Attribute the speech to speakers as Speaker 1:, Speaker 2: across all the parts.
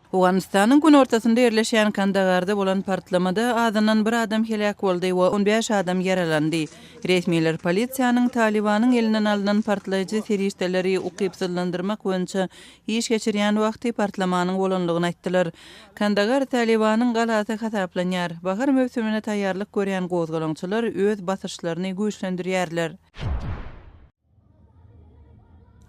Speaker 1: Owganystanyň günortasynda ýerleşýän Kandagarda bolan partlamada azyndan bir adam heläk boldy we 15 adam ýaralandy. Resmiler polisiýanyň Talybanyň elinden alnan partlaýjy serişdeleri ukypsyzlandyrmak boýunça iş geçirýän wagty partlamanyň bolandygyny aýtdylar. Kandagar Talybanyň galasy hasaplanýar. Bahar möwsümine taýýarlyk görýän gozgalaňçylar öz basyşlaryny güýçlendirýärler.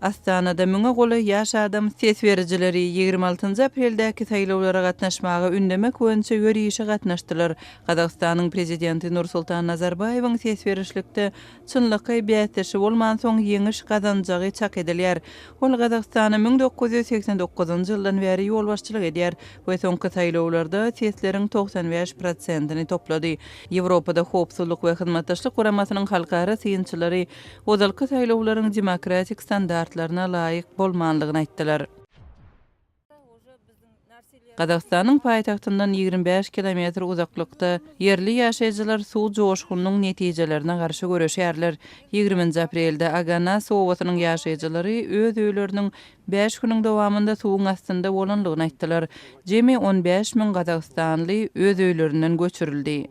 Speaker 1: Astanada müňe golaý ýaş adam ses berijileri 26-njy apreldäki saýlawlara gatnaşmaga ündemek boýunça ýörişe gatnaşdylar. Gazagystanyň Prezidenti Nursultan Nazarbaýewiň ses berişlikde çynlakaý bäsdeşi bolmansoň ýeňiş gazanjagy çak edilýär. Ol Gazagystana 1989-njy ýyldan bäri ýolbaşçylyk edýär we soňky saýlawlarda sesleriň 95 prosentini toplady. Ýewropada Howpsuzlyk we Hyzmatdaşlyk Guramasynyň halkara synçylary ozalky saýlawlaryň demokratik standartlaryna laýyk bolmanlygyny aýtdylar. Gazagystanyň paýtagtyndan 25 kilometr uzaklykda ýerli ýaşaýjylar suw joşgunynyň netijelerine garşy göreşýärler. Ýigriminji aprelde Aganas obasynyň ýaşaýjylary öz öýleriniň bäş günüň dowamynda suwuň astynda bolandygyny aýtdylar. Jemi 15 müň gazagystanly öz öýlerinden göçürildi.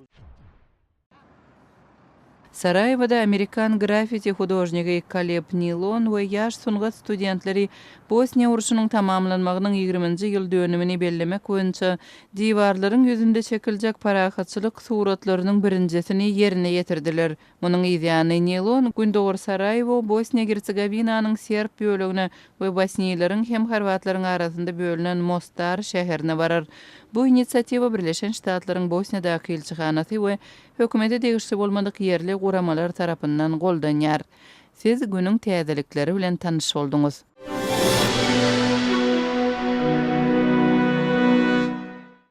Speaker 1: Saraýewoda amerikan graffiti hudožnigi Kaleb Nilon we ýaş sungat studentleri Bosniýa urşunyň tamamlanmagynyň ýigriminji ýyl dönümini bellemek boýunça diwarlaryň ýüzünde çekiljek parahatçylyk suratlarynyň birinjisini ýerine ýetirdiler. Munuň yzýany Nilon Gündogar Saraýewo Bosniýa-Gersegowinanyň serb bölegine we bosniýleriň hem horwatlaryň arasynda bölünen Mostar şäherine barar. Bu inisiatiwa Birleşen Ştatlaryň Bosniýadaky ilçihanasy we hökümete degişli bolmadyk ýerli guramalar tarapyndan goldanýar. Siz günüň täzelikleri bilen tanyş bolduňyz.